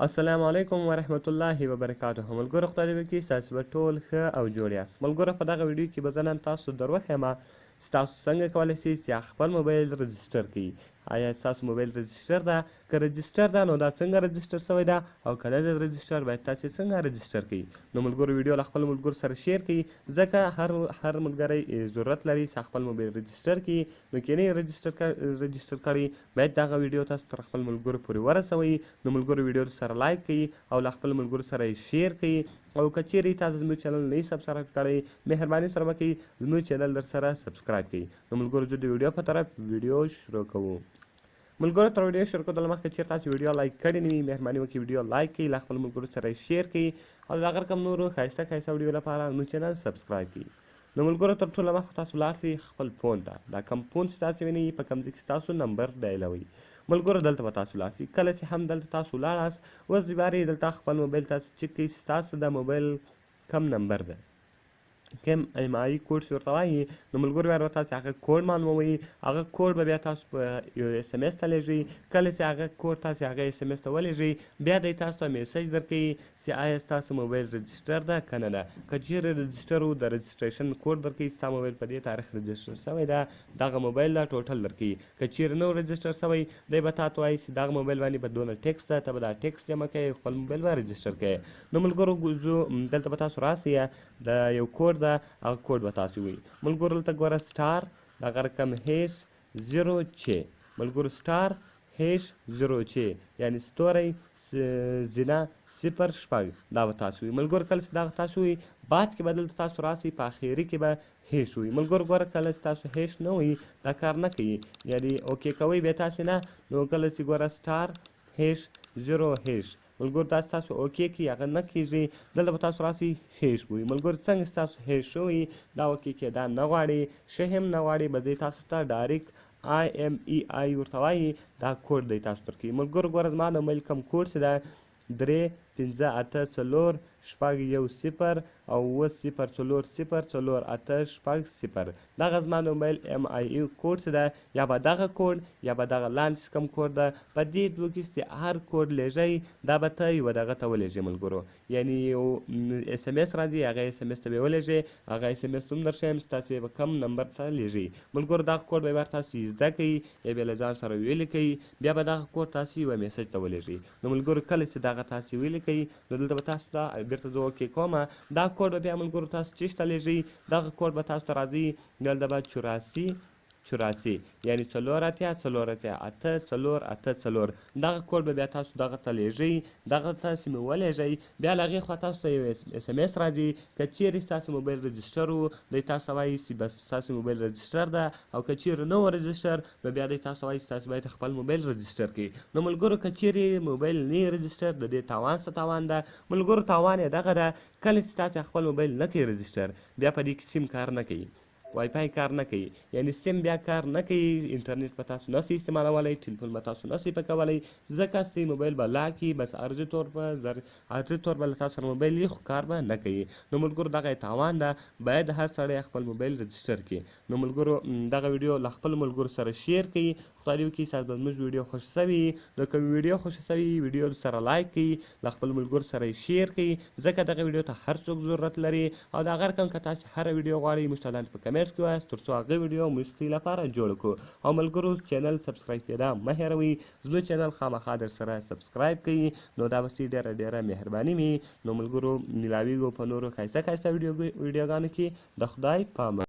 السلام علیکم ورحمت الله وبرکاته ملګرو خدای دې وکړي ستاسو به ټول ښه او جوړ یاست. ملګرو په دغه ویډیو کې به زه نن تاسو در وښیم چې تاسو څنګه کولی شئ چې خپل موبایل رجسټر کړئ. آیا ستاسو موبایل رجسټر ده؟ که رجسټر ده نو دا څنګه رجسټر شوی ده، او که نه ده رجسټر باید تاسو څنګه رجسټر کړئ. نو ملګرو ویډیو له خپل ملګرو سره شیر کړئ، ځکه هر ملګری ضرورت لري چې خپل موبایل رجسټر کړي. نو که نه یې رجسټر کړی باید دغه ویډیو تاسو تر خپل ملګرو پورې ورسوئ. نو ملګرو ویډیو سره لایک کړئ او له خپل ملګرو سره یې شیر کړئ، او که چیرې تاسو زموږ چینل نه یې سبسکرایب کړی مهرباني سره وکړئ زموږ چینل در سره سبسکرایب کړئ. نو ملګرو زه د ویډیو په طرف ویډیو شروع کوو. ملګرو تر ویډیو شروع کولو مخکې چیرې تاسو ویډیو لایک کړې نه وي مهرباني وکړئ ویډیو لایک کړئ، له خپل ملګرو سره یې شیر کړئ، او د هغه رقم نورو ښایسته ښایسته ویډیو لپاره زموږ چینل سبسکرایب کړئ. نو ملګرو تر ټولو مخکې تاسو لاړ شئ خپل فون ته، دا کوم فون چې تاسو وینئ په کوم ځای کې ستاسو نمبر ډایلوئ ملګرو دلته به تاسو لاړ شئ. کله چې هم دلته تاسو لاړاست اوس بارې دلته خپل موبایل تاسو چک کړئ چې ستاسو د موبایل کوم نمبر ده، کوم ایم آی کوډ چې ورته وایي. نو ملګرو بیا تاسو هغه کوډ معلوموئ، هغه کوډ به بیا تاسو په یو اس ام اس ته لېږئ. کله چې هغه کوډ تاسو هغه اس ام اس ته ولېږئ بیا دی تاسو ته میسج درکوي چې آیا ستاسو موبایل رجسټر ده که نه ده. که چیرې رجسټر و د رجسټریشن کوډ درکوي چې ستا موبایل په دې تاریخ رجسټر شوی ده، دغه موبایل دا ټوټل درکوي. که چیرې نه و رجسټر شوی دی به تاته وایي چې دغه موبایل باندې به دونه ټیکس ده، ته به دا ټیکس جمع کوې خپل موبایل به رجسټر کوې. نو ملګرو ځو دلته به تاسو راسئ، د یو کوډ ده هغه کوډ به تاسو وي. ملګرو دلته ګوره سټار دغه رقم هیش زیرو چه، ملګرو سټار هیش زیرو چه یعنی ستوری زینه 06 دا به تاسو وي. ملګرو کله چې دغه تاسو وي بعد کې به دلته تاسو راسئ په اخري کې به هیش وي. ملګرو ګوره کله چې تاسو هیش نه وي دا کار نه کوي، یعنی اوکې کوئ بیا تاسو نه. نو کله چې ګوره سټار هیش زیرو هیش ملګرو دا ستاسو اوکې کی هغه نه کیږي، دلته به تاسو راسئ هیش بوي. ملګرو څنګه ستاسو هیش شوی دا اوکې کېدا نه غواړي، ښه هم نه غواړي، بس دی تاسو ته ډایرک آی ایم ای آی ورته وایي دا کوډ دی تاسو درکوي. ملګرو ګوره زما د موبایل کوم کوډ چې ده 3 5 8 4 6 1 0 او 7 0 4 0 4 8 6 0 دغه زما د موبایل ایم آی ای کوډ چې ده، یا به دغه کوډ یا به دغه لاندې چې کوم کوډ ده په دې دوو کې چې هر کوډ لېږئ دا به ته یوه دغه ته ولېږې ملګرو، یعنی یو اس ام اس راځي هغه اس ام اس ته به یې ولېږې، هغه اس ام اس هم درښیم چې تاسو یې به کوم نمبر ته لېږئ. ملګرو دغه کوډ به یې تاسو زده کړئ یا به له ځان سره ولیکئ، بیا به دغه کوډ تاسو یوه میسج ته ولېږئ. نو ملګرو کله چې دغه تاسو ولیکئ نو دلته به تاسو ته بیرته زه اوکې کوم، دا کوډ به بیا ملګرو تاسو چیش ته لېږئ، دغه کوډ به تاسو ته راځي دلته به 84 84 یعنی 84 84 8 4 8 4 دغه کوډ به بیا تاسو دغه ته لېږئ، دغه تاسو مې ولېږئ. بیا له هغې خوا تاسو ته یو اس ام اس راځي که چیرې ستاسو موبایل رجسټر و دی تاسو ته وایي چې بس ستاسو موبایل رجسټر ده، او که چیرې نه و رجسټر نو بیا دی تاسو ته وایي چې تاسو باید خپل موبایل رجسټر کړئ. نو ملګرو که چیرې موبایل نه یې رجسټر د دې تاوان څه تاوان ده؟ ملګرو تاوان یې دغه ده کله چې تاسو خپل موبایل نه کوئ رجسټر بیا په دې کې سیم کار نه کوي، وای فای کار نه کوي، یعنی سیم بیا کار نه کوي، انټرنیټ به تاسو نه سئ استعمالولی، ټلیفون به تاسو نه سئ په کولی، ځکه ستاسو موبایل به لاک وي، بس عارضي طور به عارضي طور به له تاسو سره موبایل وي خو کار به نه کوي. نو ملګرو دغه یې تاوان ده، باید هر سړی خپل موبایل رجسټر کړي. نو ملګرو دغه ویډیو له خپلو ملګرو سره شیر کړئ، خدای دې وکړي ستاسو به زموږ ویډیو خوښه شوې وي. نو که ویډیو خوښه شوې وي ویډیو سره لایک کړئ، له خپلو ملګرو سره یې شیر کړئ، ځکه دغه ویډیو ته هر څوک ضرورت لري. او د هغه رقم که تاسو هره ویډیو غواړئ موږ ته لاندې په کمنټس کې ووایاست تر څو هغه ویډیو موږ ستاسو لپاره جوړه کړو. او ملګرو چینل سبسکرایب کېدا مه هېروئ، زموږ چینل خامخا در سره سبسکرایب کړئ، نو دا به ستاسو ډېره ډېره مهرباني وي. نو ملګرو ملاویږو په نورو ښایسته ښایسته ویډیوګانو کې. د خدای په امان.